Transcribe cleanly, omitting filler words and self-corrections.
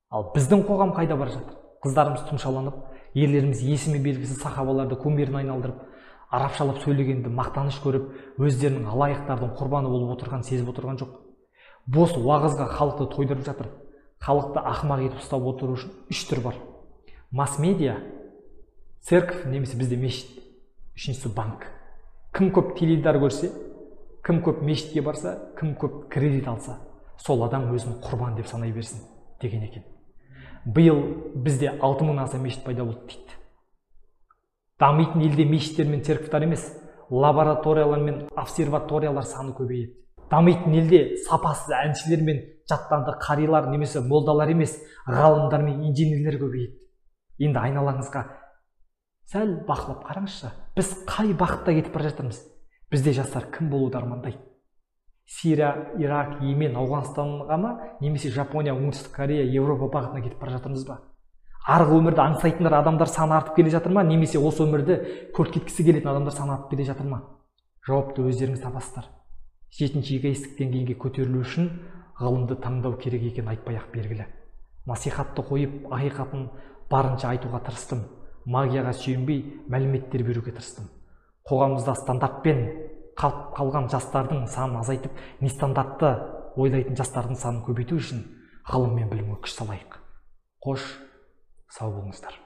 Ал біздің қоғам қайда бара жатыр? Қыздарымыз тұмшаланып, ерлеріміз есімі белгісіз сахабаларды кумиріне айналдырып, арабшалап сөйлегенді мақтаныш көріп, өздерінің алаяқтардың құрбаны болып отырғанын сезіп отырған жоқ. Бос уағызға халықты тойдырып жатыр. Халықты ақымақ етіп ұстап отыру үшін үш түр бар: масс-медиа, церковь немесе бізде мешіт, үшіншісі банк. Кім көп теледидар көрсе, кім көп мешітке барса, кім көп кредит алса, сол адам өзін құрбан деп санай берсін деген екен. Биыл бізде 6000-нан аса мешіт пайда болды дейді. Дамитын елде мешіттер мен церковьтар емес, лабораториялар мен обсерваториялар саны көбейеді. Дамитын елде сапасыз әншілер мен жаттанды қарилар немесе молдалар емес, ғалымдар мен инженерлер көбейеді. Енді айналаңызға сәл бақылап қараңызшы, біз қай бағытта кетіп бара жатырмыз? Бізде жастар кім болуды армандайды? Сирия, Ирак, Йемен, Ауғанстанға ма, немесе Жапония, Оңтүстік Корея, Еуропа бағытына кетіп бара жатырмыз ба? Арғы өмірді аңсайтындар адамдар саны артып келе жатыр ма, немесе осы өмірді көркейткісі келетін адамдар саны артып келе жатыр ма? Жауапты өздеріңіз табасыздар. Жетінші эгоистік деңгейге көтерілу үшін ғылымды таңдау керек екенін айтпай-ақ белгілі. Насихатты қойып, ақиқатын барынша айтуға тырыстым. Магияға сүйенбей, мәліметтер беруге тырыстым. Қоғамымызда стандартпен қалып қалған жастардың санын азайтып, нестандартты ойлайтын жастардың санын көбейту үшін ғылым мен білімге күш салайық. Қош, сау болыңыздар.